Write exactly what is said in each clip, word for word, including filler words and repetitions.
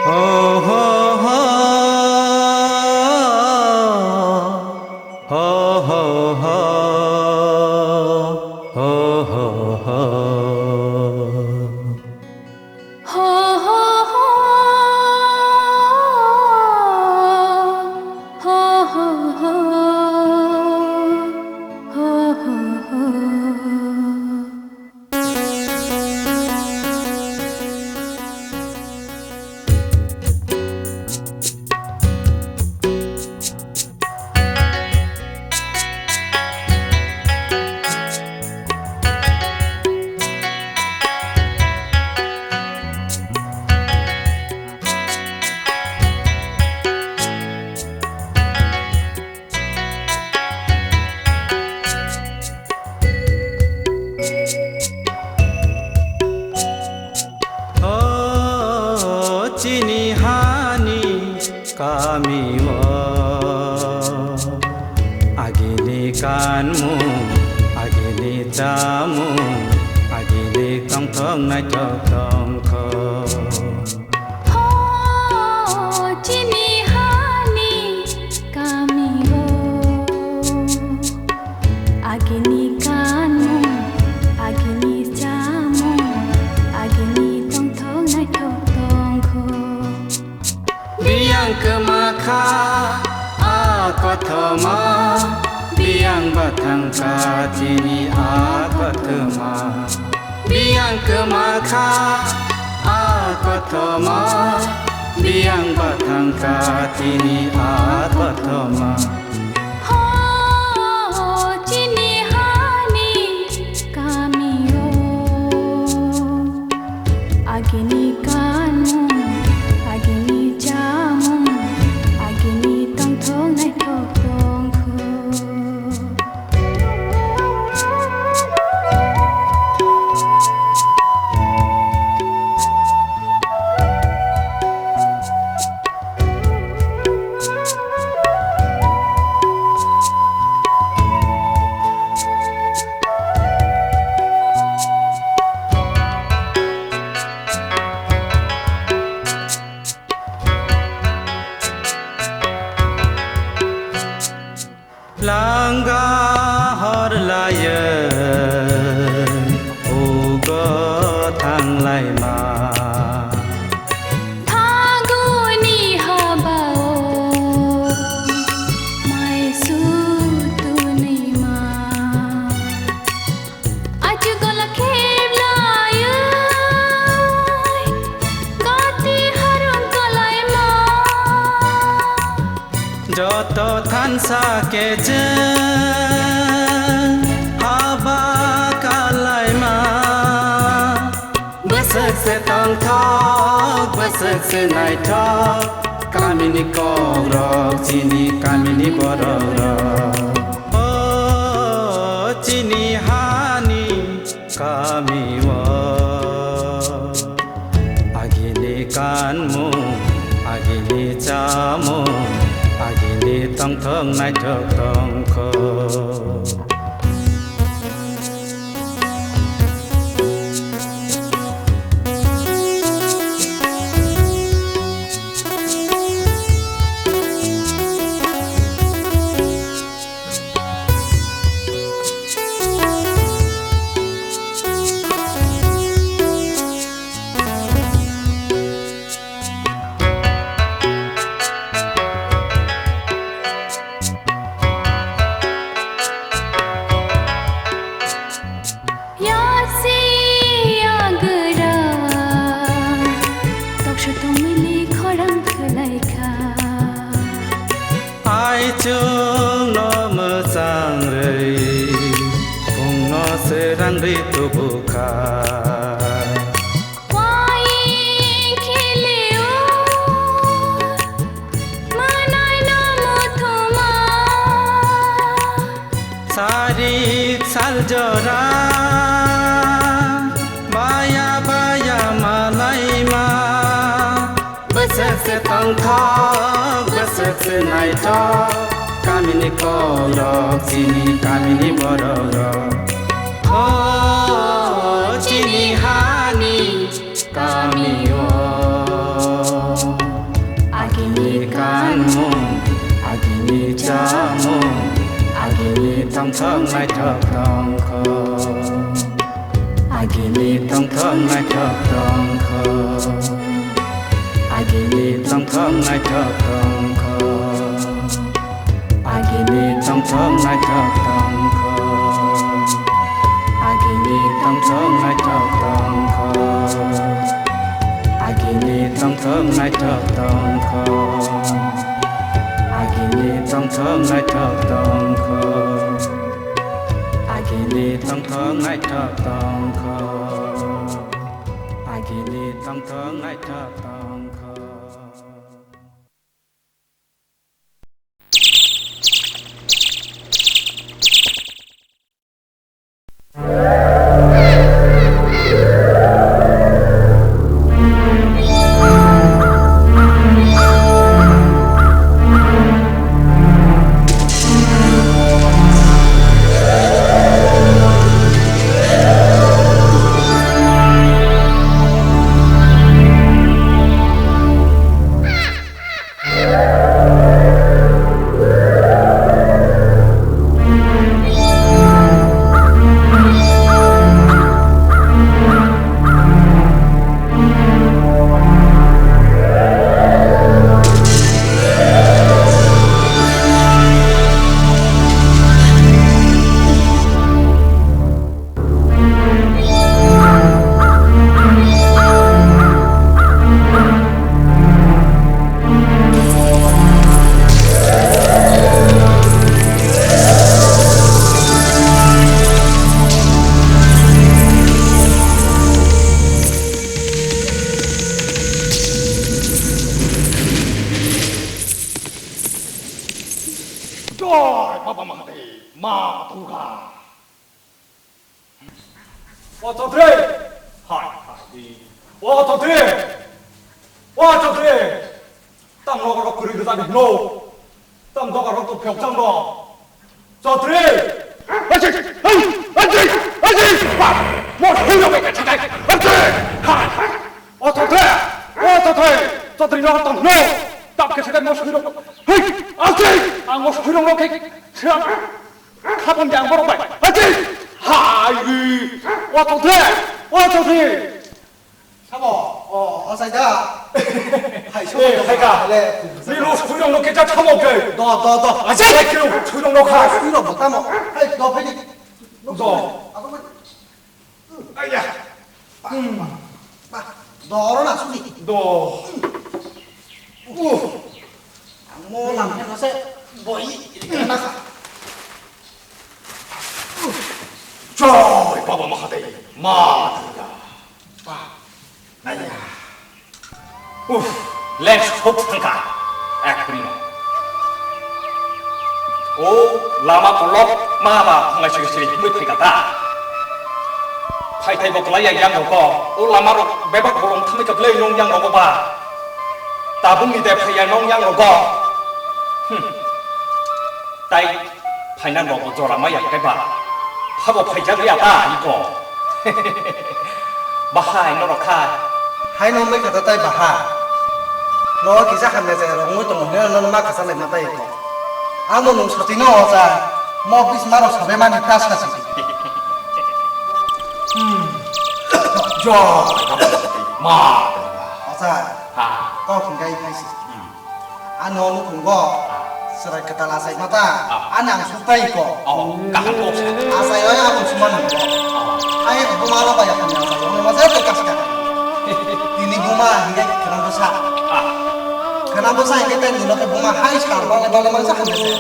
Ho, ho, ho. Ho, ho, ho. Ho, ho, ho. Ho, ho, ho. Ho, ho, ho. Ho, ho, ho. O chini hani kamio, agini kanmung, agini chamung, agini tongthok naithok tongkho. Ho chini hani kamio, agini kanmung, agini chamung, agini tongthok naithok tongkho. Biyang kwma kha a kothoma, biyang bathang kha chini a kothoma. Biyang kwma kha a kothoma, biyang bathang kha chini a kothoma. Ho chini hani kamio, agini kanmung, agini chamung, agini tongthok naithok tongkho. Langa hor layung ugo thanglaima. Phaguni habao maisu tunima. Achugola kheblayoi gati harung kalaima. Joto thansa kecheng haba kalaima. Bwswk se tongthok, bwswk se naithok, kamini kokrok, chini kamini borokrok. O chini hani kamio, agini kanmung, agini chamung, agini tongthok naithok tongkho. Yasi yagra, toksa tongmili khorang khwlaikha. Aichung no mwchang rwi, bung no srang rwi tubu kha. Wai khilio, manai no muthuma. Sarik sal jora, baya baya malaima. Bwswk se tongthok, bwswk se naithok, kamini kokrok, chini kamini borokrok. O chini hani kamio. Tongthok naithok tongkho. Agini tongthok naithok tongkho. Agini tongthok naithok tongkho. Agini tongthok naithok tongkho. Agini tongthok naithok tongkho. Agini tongthok naithok tongkho. Agini tongthok naithok tongkho. Agini tongthok naithok tongkho. Agini tongthok naithok tongkho. Joy Baba Mahadev, Ma Durga. O Chaudhary! Hai, hai, di. O Chaudhary! O Chaudhary! Tam nogo rok kwrwi rwjak di hino. Tam doga rok to phiyok chang do. Chaudhary! Aji! Hai! Aji! Aji! Ba! Mo hino bai ka thakai. Aji! Hai, hai. O Chaudhary! O Chaudhary! Chaudhary no tam hino. Tam ke thakai mo hino. Hai! Aji! Ang mo hino no ke. Siang. Khabon jang borok bai. Hati! Hai! O Chaudhary! O Chaudhary! Sabo, o, o sai da. Hai, so. Eh, hai ka. Le. Ni lo sui rong no ke ta thamo ke. Do, do, do. A ja ke lo sui rong no kha. Sui rong bo tamo. Hai, do phai di. Do. Abo. Aiya. Ba, ba, ba. Do oro na suni. Do. Uh. Ang mo lam khe no se boi. Na kha. Joy Baba Mahadev, Ma Durga. Ba. Aiya. Uff, lens hok thangka. Ek prino. O lama kolok ma ba phungai siri siri himui phaika ta. Phai thai bo kwlai ya yang rogo. O lama rok bebak bolong thangwi ka belai nong yang rogo ba. Tabung ni de phai ya nong yang rogo. Hmm. Tai phaina nogo jora maya khe ba. Phabo phaijak ya ta iko. Bahai norok kha. Hai no mai kha tai baha. No kisa hamya jaya rok mui tongo ne no ma kasa lai ma tai iko. Amo nung sati no oja. Mo bis maro sabe mani ta sa si. Hmm. Joy. Ma. Oja. Ha. Kok hingkai khai si. Hmm. Ano nukhungo chwrai kwtal achai mata. Ah. Ani ang suktai ko. Oh, kaham kok sa. Achai oi aboni sumano. Oh. Hai buma ro bai akhani achai oi masa te kaska. Tini buma hingai khwnam bwsa. Ah. Khwnam bwsa hingai tei nino khe buma hai sal bale bale masa khande se.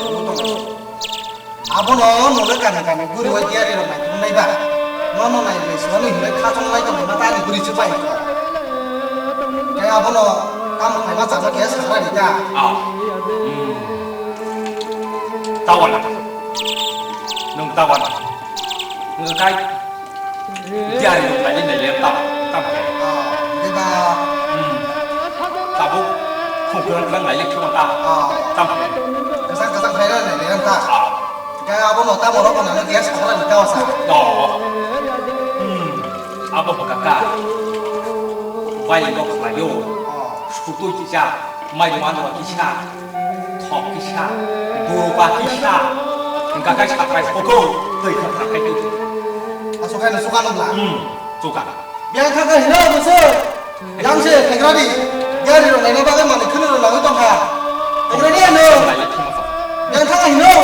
Abono nole kani kani guri oi tiyari rok nai thum nai ba. Nono nai le suani hingai khachong lai tong ma tani guri chubai. Khe abono kam khaima chama khe sakra rida. Ah. Hmm. Tawana. Nung tawana. Nung kai. Diari nung kai nai le tam tam khe. Ah, diba. Hmm. Tabuk khungkran kran nai le khuma ta. Ah. Tam khe. Kasang kasang khai nai le tam ta. Ah. Kaya abono tamo rok nang dia sakra ni kawa sa. Oh. Hmm. Abo baka ka. Bai rok khlaio. Oh. Sukutui kisa, mai mano kisa, thok kisa, buruba kisa. Kakai sakrai sokho, twi kha kha khai twi. Asok hai na suka nung la. Hmm, suka. Biang kha kha hino busu. Yang se khegra di. Gari rok naina bagwi mani khunu rok nangwi tong kha. Khegra di ano. Biang kha kha hino.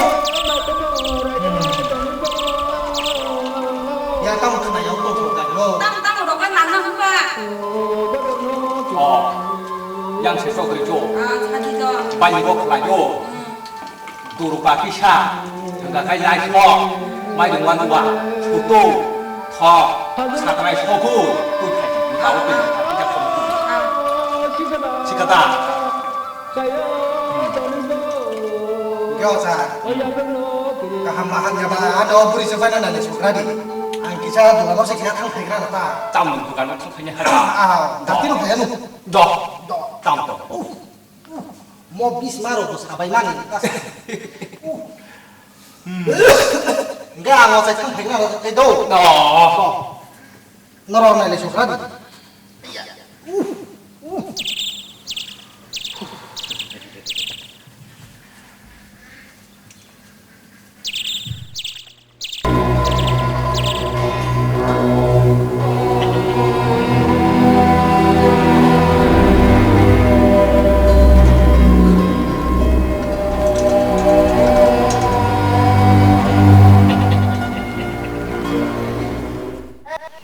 Yang tamo khna yang tong tong kha hino. Tamo tamo rok nang na hukha. Oh. Yang se sok ri jo. Ah, chadi jo. Bai ni bok khlai jo. Hmm. Durga kisa, wngkha khai lai song, mai rwma nuba, sutu, thok, sakrai soku, twi thai, twi thai, twi thai, twi thai, twi thai. Sikata. Yo, sa. Kaham baham ya ba, ano buri se fana nani sukradi. Ang kisa dula no se kisa thang phaikra ta. Tam dula no thang phaikra ta. Ah, dati no phaya nu. Do. Do. Tam do. Mo bisma rok bo sabai mani ta sa. Enggak, ang mau saya sampai kenal saya do. Oh. Norok nai le sukra di.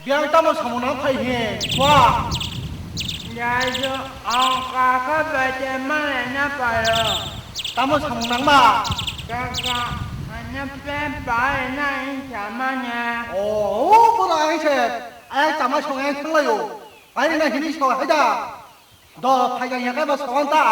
Biyang tamo samung nang phai he, wa. Jaju, ang kaka bete male na paro. Tamo samung nangma? Kaka, ano pe pai na in samanya. Oh, oh, pura ang se. Ay, tama song ang thanglayo. Ay, na hini so, haida. Do, phaiga ya kaiba sawan ta.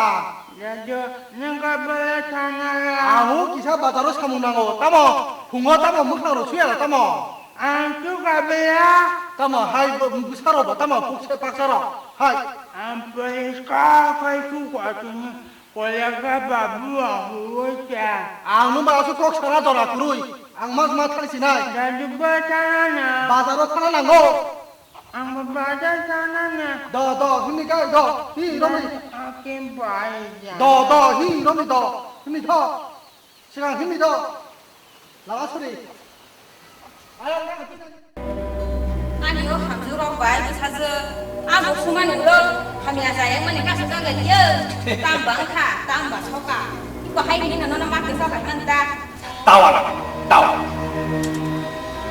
Jaju, nang ka bala thana la. Ahu, kisa bazaro samung nango. Tamo, hungo tamo, mukhang ro suya tamo. Ang tu ka bala. Tamo, hai, bu-, bu-, saro ba, tamo, pukse paksaro. Hai. Ang police ka, kai tu ka tu ni. Kolega babu ahu cha. Ang nung ba asu kok sara dora kurui. Ang mas ma thang sinai. Jaju ba thana na. Bazaro thana nango. Ang babaja sana na. Do, do, hini kai, do, hi, romi. Akin bai ja. Do, do, hi, romi, do, hini, do. Sigang hini, do. Laga suri. Ani o hamju rok bai bwsajwk. Ang bo sumani ulo hamya jayang mani kaisa jaga liyo. Tang bang kha, tang ba soka. Iko hai bini nono ma kisa bai man ta. Tawa na, tawa.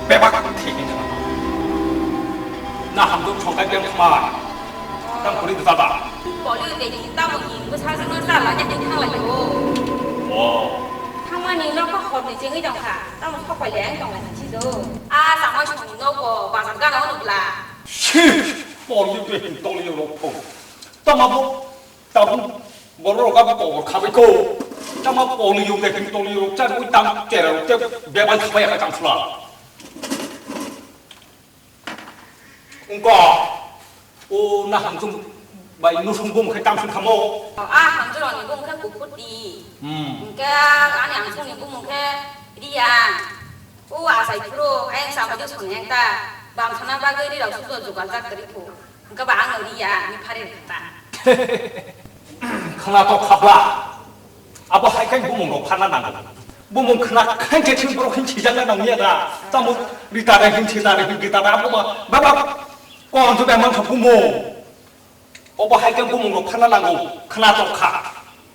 Bebak thini na. Na hamduk chongkai biang khma. Tang kuri dita ba. Boli de ni tamo ni bwsajwk no sala de thang lai o. Oh. Thangmani no ko hor ni jengwi dong kha. Tamo sok pai le ang tong lai si do. A tamo song no ko bazar gana no bla. Shi, boli de hin tong yo ro pho. Tama bo. Tabuk borok rok abo kobor khabai ko. Tama polio de hin tolio rok chak ui tam chera rok te bebal khabai ka chang sula. Ungko o na hangchung bai nusung bum khai tam sung khamo. A hangchung ni bum khai kukuti. Hmm. Ungke ani hangchung ni bum khai Riya. O asai phuru ayang sama jo song yang ta. Bam sana bagwi ri rok sujo jugal jak tari phu. Hwnkhe ba ang no riya, ani phari rwkha ta. Khwna to khabla. Abo hai khe bumung rok pharna nango. Bumung khwna khe khe thing borok hin sijakna nangya da. Tamo rita re hin sita re hin rita re abo ba baba kon to bemang kha bumung. Obo hai khe bumung rok pharna nango. Khwna to kha.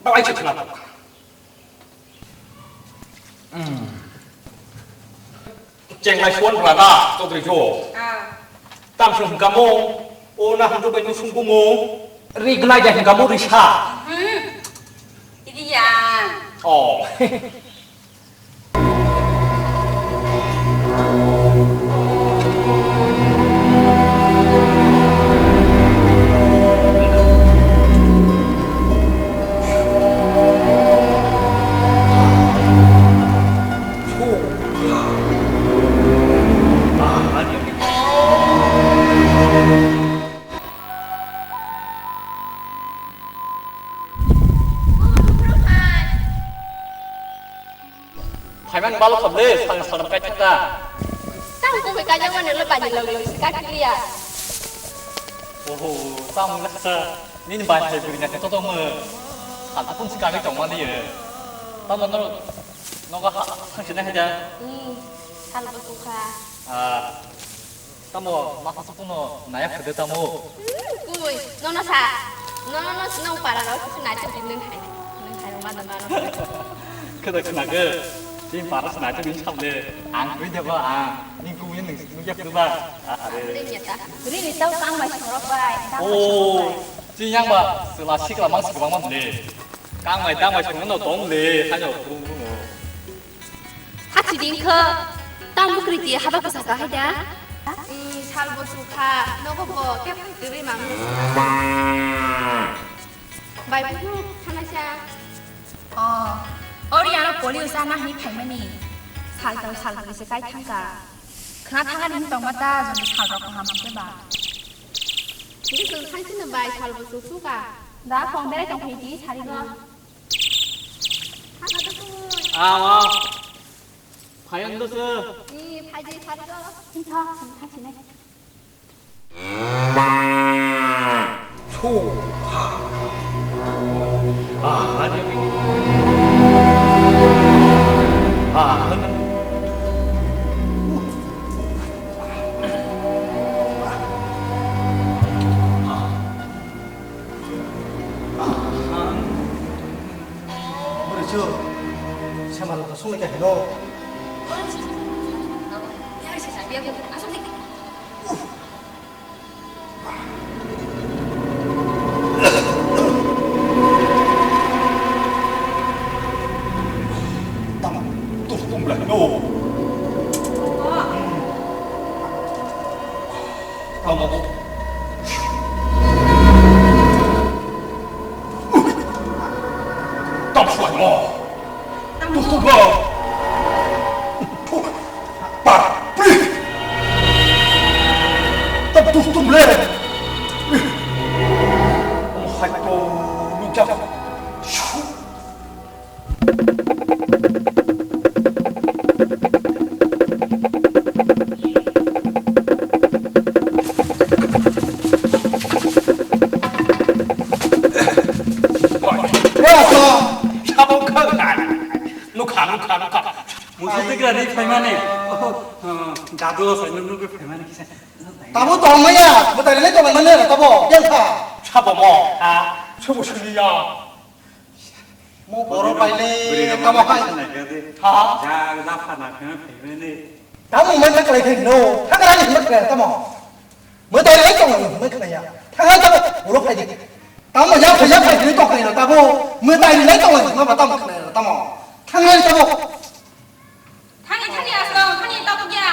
Ba ai se khwna to kha. Chenglai suan bwla da, Chaudhary jo. Ah. Tam se hwnkamo, o na hwnkhe bai nung sungkumu. Ri glai da hwnkamo risa. Hmm. Idi ya. Oh. Phaiman balo khable, sang salam kai thangka. Tang kung bai kajang mani lo bani log log si kakliya. Oho, tang mung naksa, nini bai hai buri naksa toto mo. Hal tapung si kami tong mani ye. Tang mano. Nogo ha-, hangsi nai haja? Hmm, sal bo sukha. Ah, tamo masa sukuno naya khade tamo? Hmm, kui, nono sa. Nono no sino para ro kisu nai chuk nung hai. Nung hai ma da mano. Kada khna ge. Tin para sna chuk ni samle. Ang kui de ba ang. Ni kui ni nung ya khade ba. Ah, are. Rini tau kang mai sorok bai. Kang mai sorok bai. Oh, tin yang ba sela sikla mang sikla mang le. Kang mai dang mai songno tong le, khaino brum brum o. Hachi ding kho, tam bukri ti haba kwsa ka hai da? Hmm, sal bo sukha, nogo bo khe phai twi mang. Bai bu thana sa. Oh, ori ano polio sa na hi phaimani. Sal tau sal bukri se kai thangka. Khna thangani hin tongma ta, jodi sal rok kaham se ba. Hindi kung thansi na bai, sal bo sukha. Da, kong berai tong phai di, sari na. Awa. Phayan do se. Ni phai di sari do. Sintha, sintha sinai. Thu. Ah, ani. Ah, ani. Bwrwi chu sema rok songwi kha hino. Tama, tuh, tuh, belah, no. Tama, tuh. Tama, suai, no. Tuh, tuh, no. Tuh. Par, pri. Tam tus tum le. Hai to, lu jap. Shu. Oi. Oi, to. Sabo kha. Nukha, nukha, nukha. Musu tigra ri phaimani. Oh, oh, dadu sai nuk nuk phaimani kisa. Tamo tong maya, mwtai rilai tong mani tabo, yang kha. Sabo mo, ha, sabo sini ya. Mo boro paile tamo hai. Ha? Ja, ja phana khe phaimani. Tamo man khlai khe no, hagra ni man khlai tamo. Mwtai rilai tong mani man khlai ya. Thangla tamo, boro phai di. Tamo ya phai ya phai di tong khlai tabo. Mwtai rilai tong mani ma ba tamo khlai tamo. Thangla tabo. Thani, thani, aswk, thani, tabuk ya.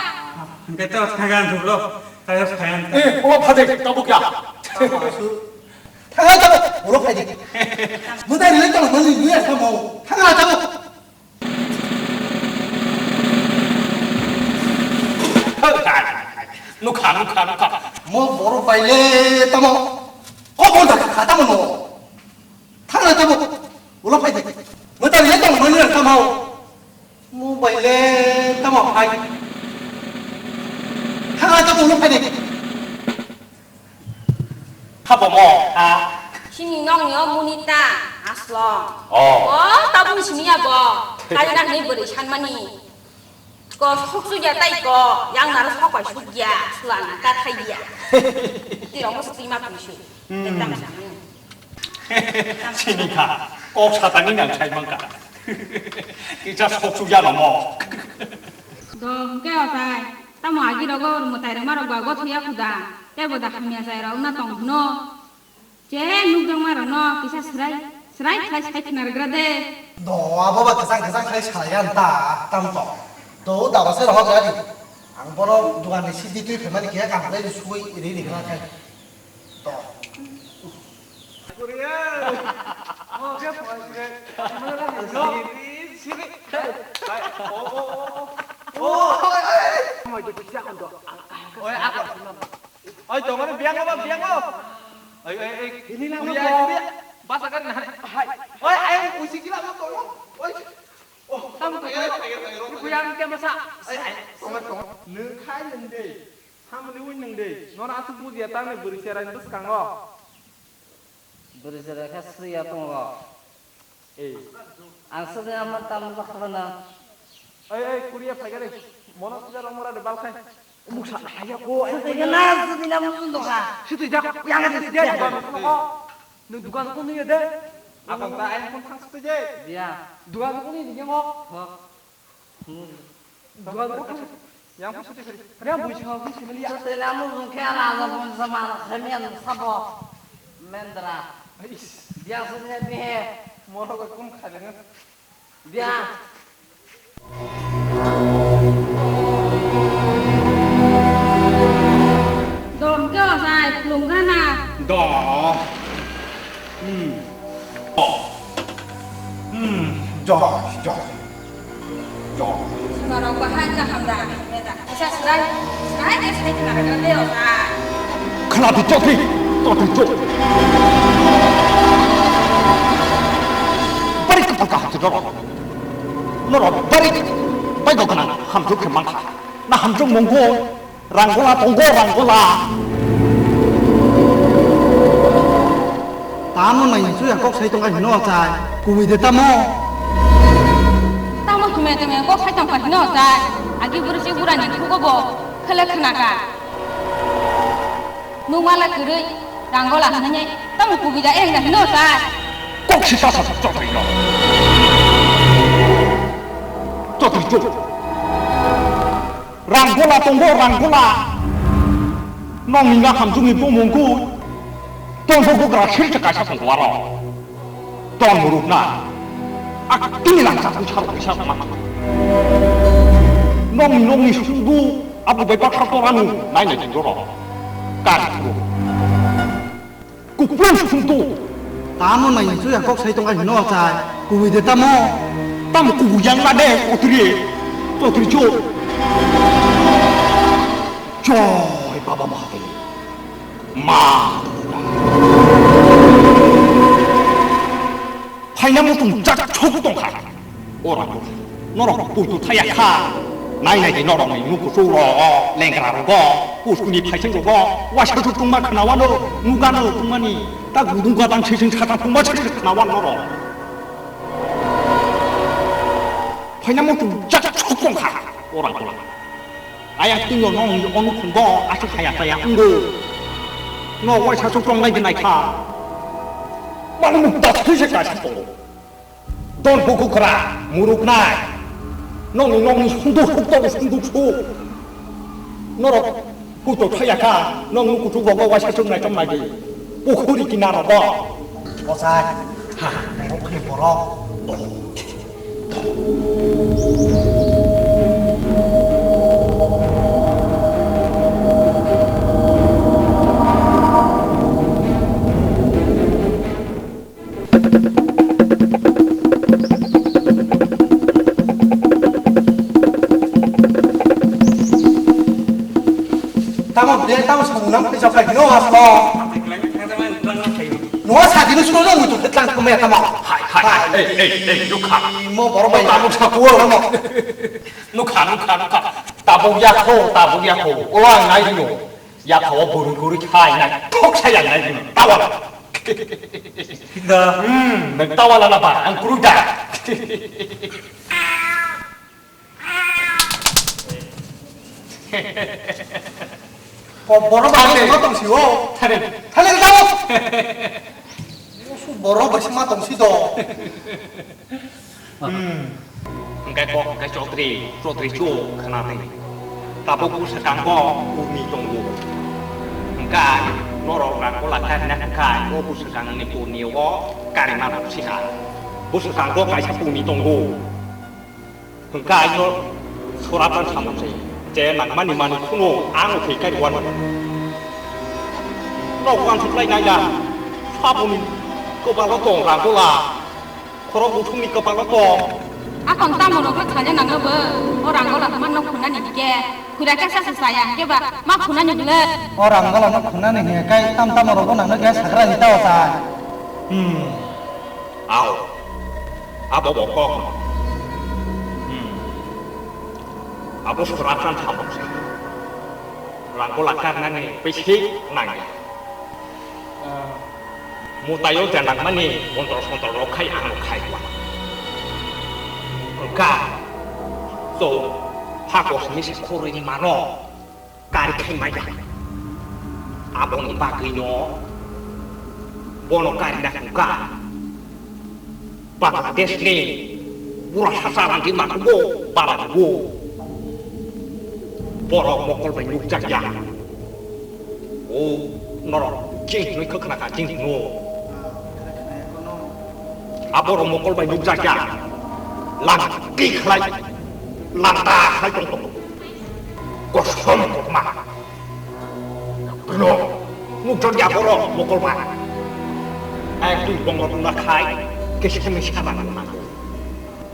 Hingke to thagan thublo, tayo phayan. Eh, obo phade, tabuk ya. Thagan tabuk, ulo phaide. Mutai rile tong mani nuya samo. Thagan tabuk. Nukha, nukha, nukha. Mo borok baile tamo. Ko bon da kha tamo no. Thagan tabuk, ulo phaide. Mutai rile tong mani nuya samo. Mobile le tamo hai. Thanga tamo ulo phai de. Habo mo, ha? Sini nong ni o muni ta, aslo. Oh. Oh, tabung sini ya bo. Kaya na ni beri san mani. Ko sok su ya tai ko, yang naro sok pai su ya, sulan ka thai ya. Ti ro mo su ti ma pi su. Hmm. Tang sa mani. Sini kha, kok satani nang sai mangka. Kisa sok su ya no mo. Do, hwnkhe o chai. Tamo agi rogo mwtai rwma rok ba gotho ya khuda. Tei bo da hamya chai rok wngna tong hwno. Je nukjak ma rok no kisa swrai, swrai khlai sai khna rwgra de. Do, abo ba kwchang kwchang khlai salai ya ta, tam to. Do, daba se rohok ya di. Ang bono dugan ni sidi twi phaimani khe kam khlai sui ri ri khna khai. To. Oi, tongmani biang apa, biang apa? Oi, oi, oi. Ini lang kuliah, apa? Kuliah. Basa kan, nah. Hai. Oi, ayo, usi kila mo tolong. Oi. Oh, tamo to. Ayo, ayo, ayo, ayo. Kuya ang kya masa? Ai, ai, tonga, tonga. Nung khai nung de. Hamni ui nung de. Nona asuk budia tang ne buri serai bus kango. Buri serai kha sri ya tongo. Eh. Ang sri aman tam ba khana. Ei, ei, kuriya phaikha de. Mono sida rong mora de bal khai. Muksa haya ko, ei, ei, na, sudi na mung doka. Sudi jak, yang de, de, de. Nung dukan ko nui de. Akon ta ayang kon thang sudi je. Dia. Dukan ko nui de ngo. Dukan ko. Yang ko sudi kari. Ada bui chau di sini ya. Sudi na mung khe ala ala bun sama khamian sabo. Mendra. Ais. Dia sudi ne bihe. Mono ko kum khai de. Bia. Dom khe osai, khulum gana. Do. Hmm. Do. Hmm. Do, do. Do. Norok bahai kaham da, hamya da. Kisa srai, srai de srai khna rwgwla de osai. Khna di chokri, chokri chok. Bari kapal kaham se norok. Norok bari bai kok gwnang hamjwk khe mankha. Na hamjwk mungkhu ranggola tongo ranggola. Tamo nai su yang kok sai tongka hino chai. Kumui de tamo. Tamo kumui de kok sai tongka hino chai. Agi buru si bura ni thugo bo khele khna ka. Nung mala kwrwi, ranggola hwnwi, tamo kubui da eng da hino sa? Kok si sa sa chotri no. Chotri chot. Ranggola tongo, ranggola. Nong ni na hamjung ni bumung ku. Tong bo gra sil cha kaisa tongo aro. Ton muruk na. Ak tini lang cha sa ro sa ma. Nong ni, nong ni sungbu. Abo bai baksa torano nai nai tong rok. Kar kuro. Kuplung sung to. Tamo nai nai suya kok sai tong ai hino chai. Kubui de tamo. Tamo kubui yang la de otri. Otri cho. Joy Baba Mahadev. Ma. Phaina muchung jak chok tongkha. Ora, norok puitu thaya kha. Nai nai di norok ni nukusu ro, lengra rogo, puskuni phaising rogo, wasa chuk tongma khna wano, nugano tongmani, ta gudung gadang sising sata tongma sising khna wano norok. Phaina muchung jak chok tongkha. Ora, ora. Ayang tungyo nong ni onu khungo aswk haya chaya wngo. No waisa suk tong lai dinai kha. Mani muk das khui se kaisa tongo. Don buku kra muruk nai. Nong ni nong ni sunduk suk tongo sunduk suk. Norok kuto thaya kha nong nu kutu bogo waisa suk nai tong nai di. Pukhuri kinaro bo. Bosai. Ha, nai rok khni borok. Tamo bre, tamo samung nang pisa pai no aslo. Nuha sadi no suno no mutu tlang ko me tamo. Hai, hai, hai. Ei, ei, ei, nukha. Mo borok bai. Tabuk sa kuo. Tamo. Nukha, nukha, nukha. Tabuk yakho, tabuk yakho. Ola ang nai dino. Yakho o buru guru khai nai. Thok sa yang nai dino. Tawala. Hinda. Hmm, nang tawala na ba. Ang kuru da. Bo-, borok bai ma tong si o. Thare. Thare tamo. Musu borok bai ma tong si do. Hmm. Hingke kok hingke chotri, chotri chu khna di. Tabuk bwswkang bo kurni tongo. Hingke norok rang kola karina hingkha o bwswkang ni kurni o karima sikha. Bwswkang bo kaisa kurni tongo. Hwnkhe aino sora tang samung se, je nangmani manwi kheno ang thwi kari wano. Nok uansuk lai nai da, saboni kwpalo tong rangkola, khorok buthumni kwpalo tong. Akon tamo rok thanya nangno bo, o rangkola tongma nok khunani dike, khura khe sasa saya, hwnkhe ba ma khunani bwle. O rangkola nok khunani hwnkhe kai tam tamo rok bo nangno khe sakra hita o sa. Hmm. Ao. Abo bo kok no. Hmm. Abo sora tang thamok se. Rangkola karnani pisi nangya. Mutayo janakmani montro sontro rok khai ang khai kwa. Hwnkha. To, hakosni se khorwi mano, kari khai maya. Aboni bagwino bono kari na hwnka. Bangladesh ni bura sasa rangdi matugo bara dugo. Borok mokol bai nukjakya. O norok ching hinwi khwkhna kha ching hino. Aborok mokol bai nukjakya. Langti khlai, langta khlai tong tongo. Kosom kokma. Bwrwino nukjakya borok mokol bai. Ek dui bongor wngna khai kisa kisa misa nang nang.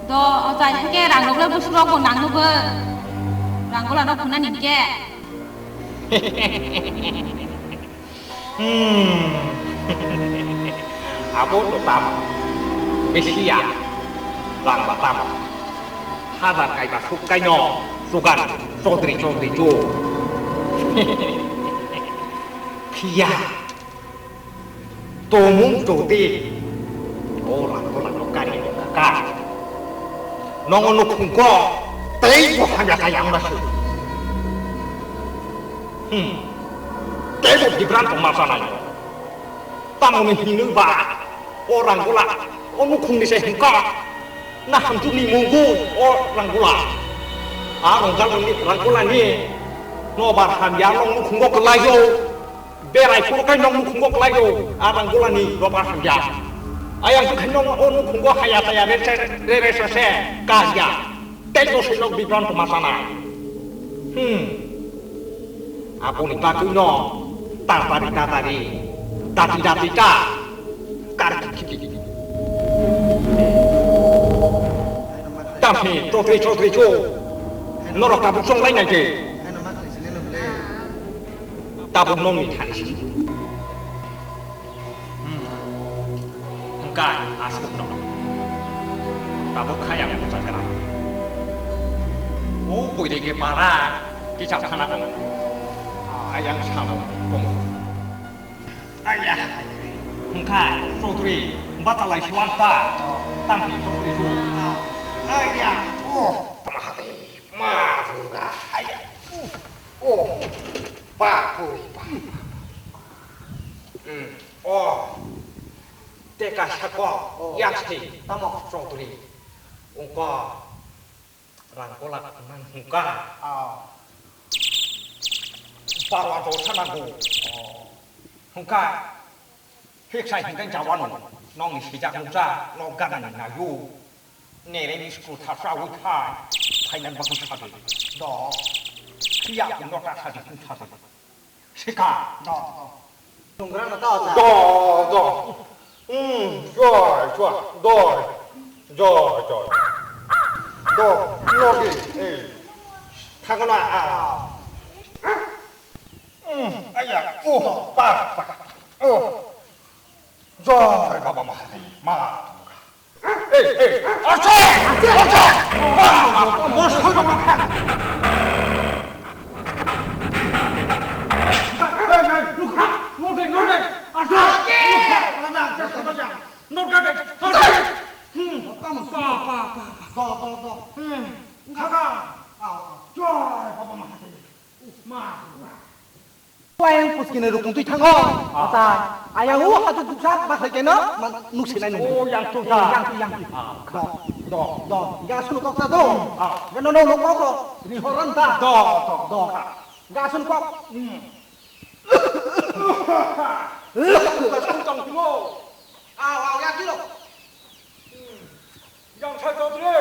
Do, o jai hake rang rok le busuk rok bo nang nugwi. Rang gola rok khuna ning ke. Hmm. Abo to tamo. Bisiya. Rang ba tamo. Hazar kai ba suk kai no. Sugan. Chaudhary, Chaudhary, jo. Phiya. Tomung jodi o rang gola no kari kaka. Nongo nukhung ko tei bo hamya kaya ang nasu. Hmm. Tei bo bibran tong ma sanai. Tamo ni hinui ba o rang gola o nukhung ni se hingka. Na hamtu ni mungu o rang gola. A rang gola ni rang gola ni no bar hamya no nukhung ko kelai yo. Berai phuru kai nong nukhungo kwlai o, a rang gola ni robar hamya. Ayang tu khai nong o nukhungo haya taya re se, re re se se, karya. Tei no se nok bibran to masana. Hmm. Aboni bagwi no, tatari tatari, dati dati ta, kar kiki. Tamhi, chotri chotri cho, norok tabuk chonglai nai de. Tabuk nongni thani si. Hmm. Hwnkha aswk no. Tabuk kha yang bwchajra. O koirege para kisa khana tong. Ayang samo tong. Aya. Hwnkha Chaudhary bachalai siwang ta. Tangpi Chaudhary su. Aya. Oh. Mahadev. Ma Durga. Aya. Oh. Bapu, bapu. Hmm. Oh. Teka sako. Oh. Yang si. Tamo. Chaudhary. Ungko. Rang gola man hungka. Ah. Bawa dosa nago. Oh. Hungka. Hiksa hingkang jawano. Nongni sijak nukja. Nok gana ni nayo. Nere ni school thapsa wi khai, phainan bagwi sadi. Do. Phiya no ta sadi, hwn sadi. Sika. Do, do. Nungra no ta ta. Do, do. Hmm, joy, joy, joy. Joy, joy. Do, no di, eh. Thangna, ah. Hmm, aya, oh, pa, pa. Oh. Joy Baba Mahadev, ma. Ei, ei, acha! Acha! Joy Baba Mahadev. Ma. Wayang puskini rukung twi thango. Ah. Acha, ayang o hatu duksa bakhai keno, man, nuk sinai nuk. Oh, yang tu. Eh, yang tu, yang tu. Ah. Do, do, do. Ga sunu kok ta do. Ah. Ga no, no, no, kok. Ni horan ta. Do, do, do. Ga sunu kok. Hmm. Ga sunu tong timo. Aw, aw, yang tu lo. Hmm. Yang sa Chaudhary.